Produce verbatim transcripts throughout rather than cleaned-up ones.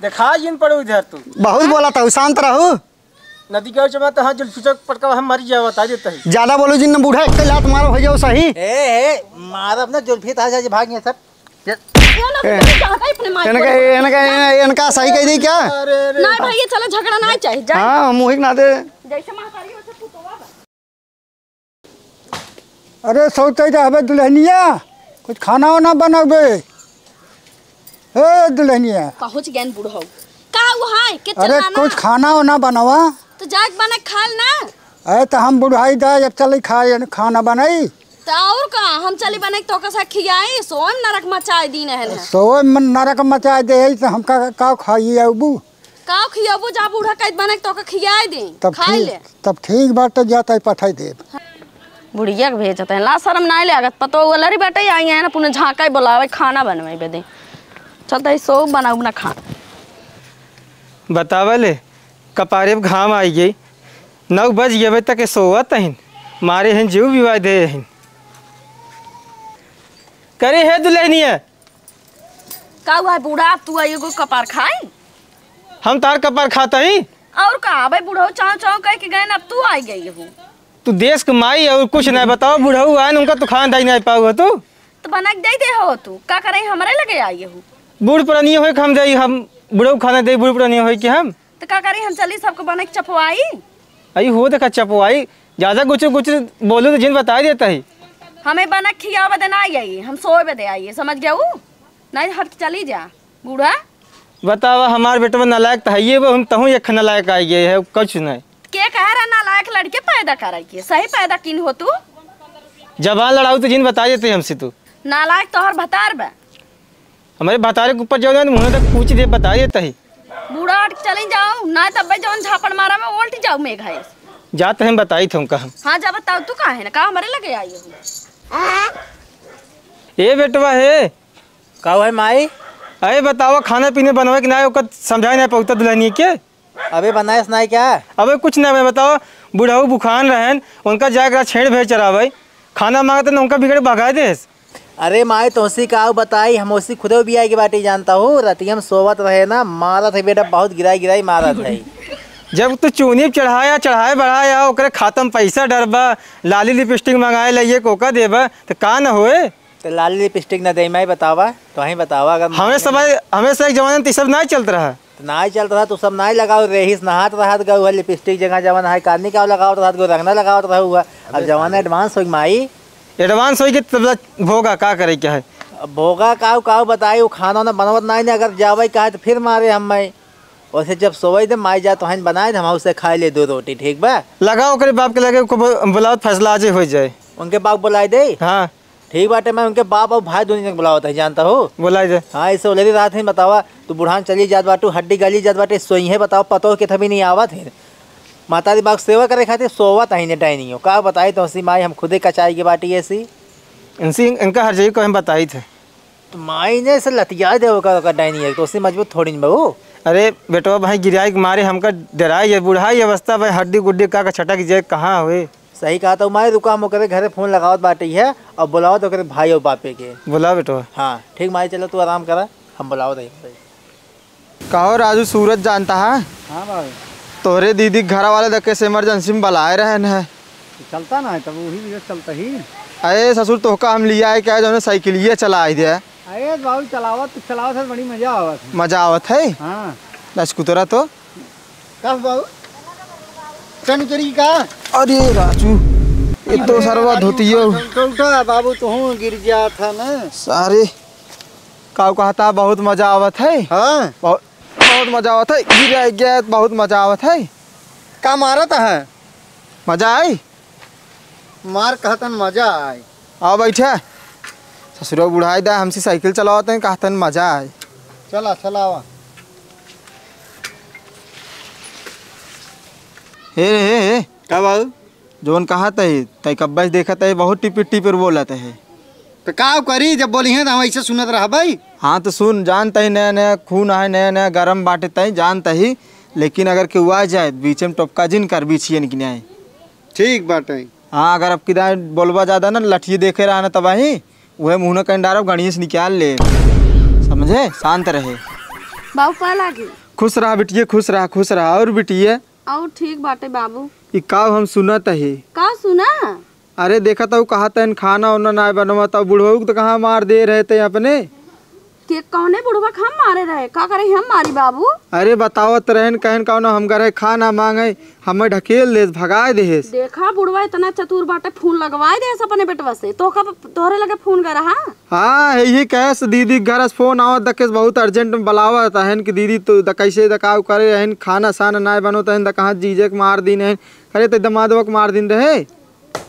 देखा जिन पड़ो इधर तू। बहुत बोला था, शांत रहू। नदी के ओर चमा तो हाँ जुल्फी चौक पटका हम मरी जावा, बता देता ही। ज्यादा बोलो जिन, बूढ़ा एक लात मारो हो जाओ सही। ए, ए, मारब ना जुल्फी, तार जा भाग ये सब। ये ना ए, तुम चाहता है अपने माई इनका, को। इनका, इनका, इनका सही कह दी क्या? अरे, अरे। नहीं भाई, ये चलो, झगड़ा नहीं चाहिए, जा। हाँ, मुहिक ना दे। जैसे महतारी वैसे पुतवा बा। अरे सौतै रहबे दुल्हनिया, कुछ खाना वाना बनबे। ए दुल्हनिया। पहुँच गए बूढ़ऊ। का हुआ है? के अरे चिल्लाना? कुछ खाना वाना बनवा। तो जाके बना के खा लेना। अरे तो हम बुढ़ाई दा, जब चली खाए खाना बनाई। तो और का, हम चली बना के तोका सा खियाई, सोम नरक मचाए दीन है ना। सोम नरक मचाए दे, तो हम का, का खाई अबू? का खियाबू? जा बूढ़ा कह बना के तोका खियाए दे, तब खाए ठीक, ले। तब ठीक बात, तो जाता है पठाई देब। बुढ़िया के भेजत हैं, लाज शरम नाहीं लागत। पतो वो लरी बेटे आई हैं ना, पुने झांकाई बोलावे, खाना बनवाई बदे। चलता है सो बनाऊ ना खा। बतावे ले, कपारे पे घाम आई गई। नौ बज गए, अबे तक सोवत हइन, मारे हइन जीव बिवाय दे हइन। करे हे दुल्हनिया। का हुआ है बूढ़ा, अब तू आई एगो कपार खाई? हम तार कपार खाता ही। और का, अबे बूढ़ो चाव चाव कह के गए न, अब तू आई गई हो। तू देश के माई और कुछ नहीं बताओ, बुढ़ऊ आए न, उनका तू खाना दाई नहीं पाऊ हो तू। तो बना के दे दे हो तू, का करे हमरे लगे आई हो? बूढ़ पुरानी होए के हम जाई, हम बुढ़ऊ खाना दे, बूढ़ पुरानी होए के हम। तो का करी हम चली सबको बना के चपवाई? आई हो देखा चपवाई, ज्यादा गुचुर गुचुर बोलू तो जिन बताई देता ही। हमें बना के खियावा बदे ना आई, हम सोए बदे आई, समझ गया ऊ? नहीं हट के चली जा। बूढ़ा। बतावा, हमार बेटवा नालायक त हइये बा, हम तहूँ एक नालायक आइ गए है, कुछ नहीं। के कह रहा नालायक लड़के पैदा करे के? सही पैदा किन हो तू? जबान लड़ाऊ तो जिन बता देते हमसे तू। नालायक तोहर भतार बा। हमरे भतारे के ऊपर जाओ ना, मुँह तक पूछ दे, बता देते ही। बूढ़ा हट के चली जाओ, ना तब जौन झापड़ मारा में उल्ट जाओ मेघ है। जाते हैं बताई थे उनका हम। हाँ, जा बताओ तू का है ना, का हमरे लगे आई हो? ए बेटवा हे, का है माई? अरे बतावा, खाना पीने बनवे के ना, ओकर समझाए ना पहुँचता दुल्हनी के। अबे बनाएस ना क्या? अबे कुछ ना, मैं बतावा, बुढ़ऊ बुखान रहन, उनका जाए के छेड़ भेज चरावे, खाना मांगते ना उनका बिगड़ भगा देस। अरे माई, तोसी का बताई, हम ओसी खुदे भी आई के बाटी जानता हूँ, राती हम सोवत रहे ना, मारत है बेटा, बहुत गिराई गिराई मारत है। जब तू चूनी चढ़ाया, चढ़ाए बढ़ाया, ओकरे खाता में पैसा डरबा, लाली लिपस्टिक मंगाए लाइए, कोका देबा, तो का न होए? तो लाली लिपस्टिक न दे, मैं बतावा, तो ही बतावा, अगर हमें सब, हमें से एक जमाने में तो सब ना चलत रहा। तो ना चलत रहा, तो सब ना लगाओ, रेहिस नहात रहत गऊ है, लिपस्टिक जगह जवन है, कानी का लगावत रहत गऊ, रंगना लगावत रहा हुआ। अब जमाना एडवांस हो गई माई। एडवांस हो गई, तब भोगा का करे क्या है? अब भोगा काऊ, काऊ बताई, वो खाना ना बनवत ना, नहीं, अगर जावे कहे तो फिर मारे हम मैं। वैसे जब सोवे दे माई जा, तो हन बनाए दे, हम उसे खाए ले दो रोटी, ठीक बा? लगाओ ओकरे बाप के लगे, को बुलाओ, फैसला आज ही हो जाए। उनके बाप बुलाए दे? हाँ। ठीक बाटे, मैं उनके बाप और भाई दोनों जन बुलावत है, जानता हो? बोला जे। हाँ, ऐसे ओलेरी रात है, बतावा, तू बुढ़ान चली जात बाटू, हड्डी गली जात बाटे, सोई है, बताओ, पतो के थमी नहीं आवत है। माता दी बाप सेवा करे खातिर सोवत है, ने डाइनी हो। का बताई तो हंसी माई, हम खुदे कचाई के बाटी ऐसी। इनसी, इनका हर जगह को हम बताई थे। तो माई ने से लतिया दे ओकर, ओकर डाइनी है, तो उससे मजबूत थोड़ी नहीं बहू। अरे बेटवा भाई, गिराई के मारे हमका डराई, ये बुढ़ाई अवस्था भाई, हड्डी गुड्डी का, का छटक जाए, कहाँ हुए? सही कहा तो माई, रुका, हम ओकरे घरे फोन लगावत बाटे है और बुलावत ओकरे भाई और बापे के। बुला बेटवा। हाँ ठीक माई, चलो तू आराम करा, हम बुलावत है। कहो राजू, सूरज जानता है? हाँ बाबू। तोहरे दीदी के घरा वाले देखे से इमरजेंसी में बुलाए रहे हैं। तो चलता ना है, तब वही भी चलता ही। अरे ससुर, तोहका हम लिया है क्या, जो साइकिलिया चला दे? अरे बाबू, चलावत तो चलावत है, बड़ी मजा आवत है। मजा आवत है? हाँ। ना स्कूतरा तो? का बाबू? चन चोरी का? अरे राजू, ये तो सरवा धोतियो। उठा, उठा, उठा, बाबू, तू गिर जात है ना। सारे, काऊ कहता, बहुत मजा आवत है। हाँ। बहुत, बहुत मजा आवत है। गिर गया, बहुत मजा आवत है। का मारत है? मजा आई? मार कहतन मजा आई। आओ बैठे। ससुरो बुढ़ाई दा, हमसे साइकिल चलावत हैं, कहतन मजा आई। चला, चलावा। हे, हे, हे। का बाबू? जौन कहत है, तै कब्बे से देखत है, बहुत टिपिर टिपिर बोलत है। तो का करी, जब बोली हैं तो हम ऐसे सुनत रहबै। हाँ तो सुन, जानत ही नया नया खून है, नया नया गरम बाटे तै, जानत ही, लेकिन अगर केहू आ जाए, बीच में टोपका जिन कर, बीछिए निकल आए। ठीक बाटे। हाँ, अगर अब की दाएं बोलबा ज्यादा ना, लठिए देखे रहा ना तबाही, उहे मुँह न कहीं डारब, गणिये से निकाल ले। समझे? शांत रहे। बाबू, पाँव लागी। खुश रहा बिटिये, खुश रहा, खुश रहा। और बिटिये? और ठीक बाटे बाबू। ई काव हम सुनत ही? का सुना? अरे देखत हऊ, कहत हन खाना ओना नाय बनवत, अउ बुढ़ऊ के तो कहाँ मार दे रहे थे अपने। के कौने बुढ़वा के हम मारे रहे? का करे हम मारी बाबू? अरे बतावत रहन, कहन कौनो हम घरे खाना मांगे, हमें ढकेल देस, भगाए देस। देखा बुढ़वा इतना चतुर बाटे, फोन लगवाए देस अपने बेटवा से। तो का तोहरे लगे फोन कर रहा? हाँ, यही कहेस दीदी के घर से फोन आवत, देखेस बहुत अर्जेंट में बुलावत हन कि दीदी तो द-, कैसे दकाव करे रहन, खाना साना नाय बनवत हन, द कहाँ जीजे के मार दिन हन, अरे तो दमादवा के मार दिन रहे।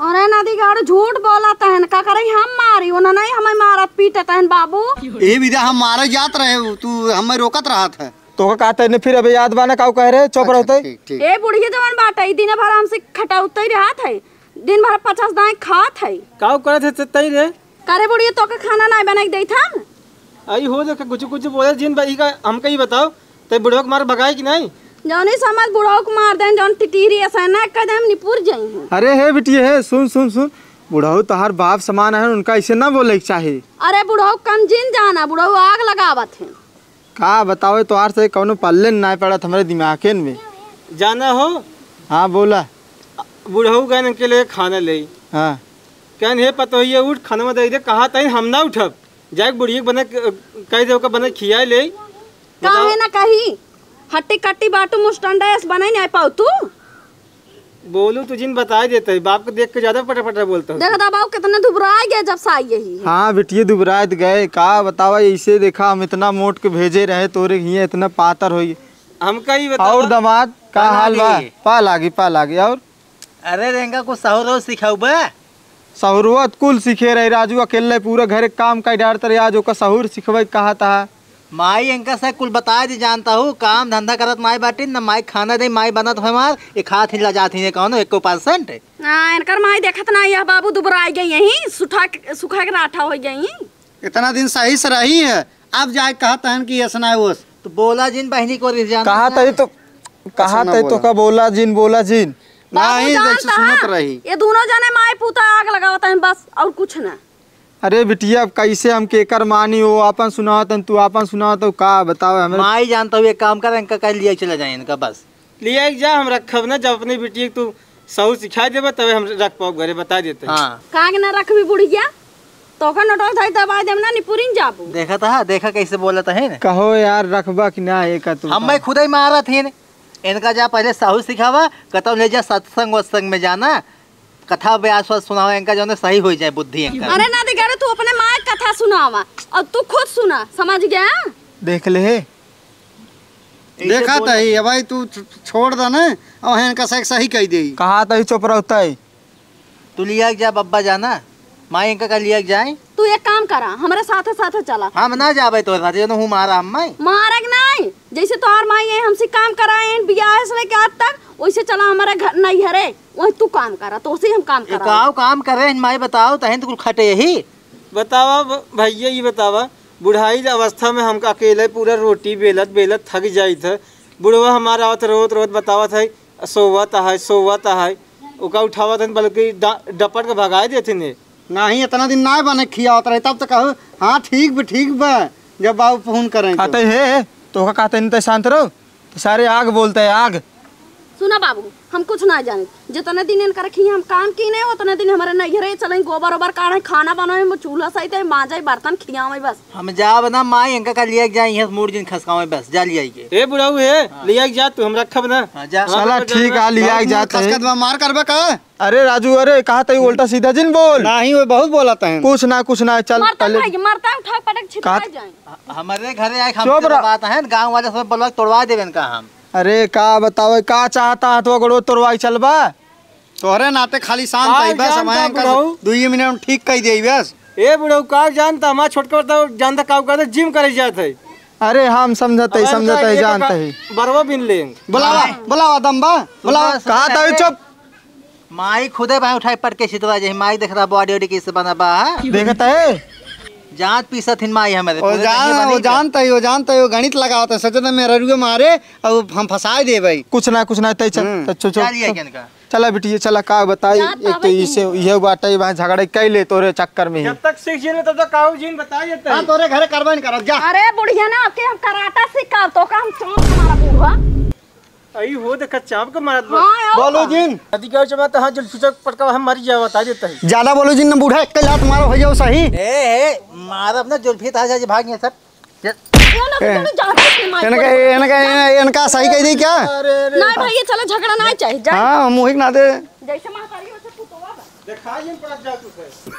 अरे नदी गाड़ू झूठ बोलत हन, का करे हम मारी, उन्हें नहीं हमें मारत पीटत हन बाबू। ए विद्या, हम मारे जात रहे, तू हमें रोकत रहत है। तोका कहते ने फिर अबे याद बा ना काऊ कह रहे, चुप अच्छा, रहते। ठीक, ठीक। ए बुढ़िया जवान बाटे, ई दिन भर हमसे खटौते रहत है, दिन भर पचास दाएं खात है। काऊ करत है तई रे? करे बुढ़िया तोका खाना नाय बनाई देत हम? आई हो देख कुछ कुछ बोले जिन भाई का हमका ही बताओ। ते बुढ़वा के मार भगाए कि नहीं? जौनी समझ बुढ़ऊ के मार देन, जौन टिटीरी ऐसा ना कह दे, हम निपुर जाई हैं। अरे हे बिटिये, हे, सुन, सुन, सुन। बुढ़ऊ तोहार बाप समान है, उनका ऐसे ना बोले के चाही। अरे बुढ़ऊ कम जिन जाना, बुढ़ऊ आग लगावत हैं। का बतावे, तोहार से कौनो पल्ले ना पड़त हमरे दिमागेन में। जाना हो? हाँ, बोला। बुढ़ऊ गए के लिए खाना ले। हाँ। कहन, "हे पतोहिया, उठ, खाना दे दे।" कहा तई हम ना उठब। जाए बुढ़िया के बने, कह दे, ओकर बने खियाए ले। बताओ। काहे ना कही? हट्टी कट्टी बाटू मुस्टंडा ऐस बनाई नहीं पाऊ तू? बोलू तो जिन बताए देते हैं, बाप को देख के ज्यादा पटा पटा बोलता हूँ। देख दा बाबू कितने दुबराए गए जब से आई यही। हाँ बिटिये दुबराए तो गए, का बतावा ऐसे देखा हम इतना मोट के भेजे रहे तोरे हिये इतना पातर होई। हमका ही बतावा। और दामाद का पाला हाल बा? दी। पा लागी, पा लागी और? अरे रेंगा को सहूर और सिखाऊ बा। सहूरवा त कुल सीखे रहे राजू, अकेले पूरा घर के काम कर डारत रहे, आज ओका सहूर सिखवे के कहा था। माई इनका से कुल बताए दी जानता हूँ, काम धंधा करत माई बाटिन, न माई खाना दे, माई बनत हमार, ये खात ही ला जात ही कौनो एको परसेंट। हाँ, इनकर माई देखत ना यह बाबू दुबराई गई यहीं, सुठा के, सुखा के राठा हो गई। इतना दिन सही से रही है, अब जाए कहत हन कि ऐसा ना ओस। तो बोला जिन बहनी को रिझाना कहा था। तई तो, कहा अच्छा ना तई तो बोला। का बोला जिन, बोला जिन। बाबू नहीं, जानता जैसे सुनत है, रही। ये दोनों जने माई पूता आग लगावत हैं बस, और कुछ ना। अरे बिटिया, अब कैसे हम केकर मानी, वो आपन सुनावत हैं, तू आपन सुनावत हो, का बतावे हमें? माई जानता हूँ, एक काम कर, इनका कल लिया चला जाए इनका बस। लिया के जा, हम रखब ना, जब अपनी बिटिया के तू सहूर सिखाई देबे, तबे हम रख पाओ घरे, बता देते हैं। हाँ। काहे के ना रखबी बुढ़िया? तोका नोटवा धई दबाई देम ना, निपुरिन जाबू। देखा था, देखा कैसे बोलत है ना। कहो यार, रखबा कि ना, ये का तू हम बता। मैं खुद ही मारत ही ने। इनका जा पहले सहूर सिखावा, कतौ ले जा सत्संग वत्संग में जाना, कथा व्यास वास सुनावा इनका, जौने सही हो जाए बुद्धि इनका। अरे ना दे, तू अपने माँ के कथा सुनावा और तू खुद सुना, समझ गया? देख ले हे। ऐसे देखा बोल- तही, ए भाई, तू छ-, छोड़ द ना, और इनका सही, सही कह दे। कहा तही चुप रहता है। तू लिया के जा बब्बा जाना, माई इनका का लिया के जाए। तू एक काम करा, हमरे साथे साथे चला। हम ना जाबे तोरे साथे, जौन हूँ मारा हम माई। मारक नहीं, जैसे तोहार माई है हमसे काम कराए हैं बियाह से लेके आज तक, वैसे चला हमारे घर नैहरे, वही तू काम करा, तो से हम काम ये करा। काव काम करे हैं माई बताओ, तहन तो कुल खटे यही। बतावा भ-, भैया ये बतावा, बुढ़ाई अवस्था में हमका अकेले पूरा रोटी बेलत बेलत थक जाइत है। बुढ़वा हमारा आवत रोत रोत बतावत है, सोवत है, सोवत है, ओका उठावत हन, बल्कि डा-, डपट के भगाए देथिन हे। नाही, इतना दिन ना बने खियावत रहे, तब तो कहू, "हाँ, ठीक बा, ठीक बा," जब बाबू फोन करें तो। कहते हे, तो ओका कहते नहीं तो शांत रहो, तो सारे आग बोलते हैं, आग। सुना बाबू, हम कुछ ना जाने, जितने दिन इनकर खिया हम काम की नहीं, उतने दिन हमारे नैहरे चले, गोबर ओबर काढ़े, खाना बनावे, चूल्हा सहित मांजे, बर्तन खियावे बस। हम जाब ना माई, इनका का लिया के जाए, यहाँ से मूड़ जिन खसकावे बस, जा लिया के। ए बुढ़ऊ हे, हाँ। लिया के जा तू, हम रखब ना। हाँ, जा। हमारे साला ऊपर ठीक जाना। आ, लिया के बहुत जाते हैं। खसकत बा, मार करबे का? अरे राजू, अरे कहा तई उल्टा सीधा जिन बोल। नाही, वो बहुत बोलत हैं। कुछ ना, कुछ ना, चल मरता पहले। भाई, मरता उठा पटक छिपा कहा जाए। ह-, हमारे घरे आए, हम चुप तेरे रह। बात है, गाँव वाले सब बोला तोड़वा देबे इनका हम। अरे का बतावे, का चाहता है तो गड़ो तोड़वाई चलबा। तोहरे नाते खाली शांत का है, बस जानता हमारे इनका बुढ़ऊ? दुइये मिनट में ठीक कह दे बस। ए बुढ़ऊ, का जानता, हमारा छोटका बता जानता का करता, जिम करे जात है। अरे हम समझते ही, अरे समझते ही, इनका जानते ही। बरवा बिन लेंगे। बुलावा, बुलावा दम्बा, बुलावा। बस, कहा था अरे। चुप। माई खुदे भाई उठाई पटके छितवा जे, माई देख रहा बॉडी वॉडी कैसे बना बा, हाँ? देखता है? जांत पीसत हिन माई हमारे, ओ पूरे जान, दहिया ओ बनी जानता ही, ओ जानता ही, ओ गणित लगावत है, सजन में ररुए मारे, अब हम फंसाए दे भाई। कुछ ना, कुछ ना, तय चल, हम्म। तय चल, चल, चल। चलिए इनका। चला बिटिया, चला, का बताई, जात एक तो आवे इसे, कि इहे बाटे, वहाँ झगड़े कैले तोरे चक्कर में ही। जब तक सीख जिन, तब तक काऊ जिन बताई देते हाँ, हैं। तोरे घरे करबे न करत, जा। अरे बुढ़िया ना, आपके हम कराटा सिखाओ, तो का हम चाँप मारा बूढ़ा। आई हो, देखा, चाँप के मारत बा। हाँ, आओ बोलो का। जिन। यदि गौ जमा तो हाँ, जुल्फी चौक पटका, हम मरी जाओ, बता देते हैं। ज्यादा बोलो जिन, न बूढ़ा, एक लात मारो हो जाओ सही। ए, ए, मारब ना, जुल्फी तो आ जाए, भाग गए सब। ये ना ए, तो जाता है, मार इनका, पड़। इनका, इनका, इनका सही कह दी क्या? अरे, अरे। नहीं भाई, ये चलो, झगड़ा नहीं चाहिए, जा। हाँ, मुहिक ना दे। जैसे महतारी वैसे पुतवा बा। देखा, ये पड़ जा तू से।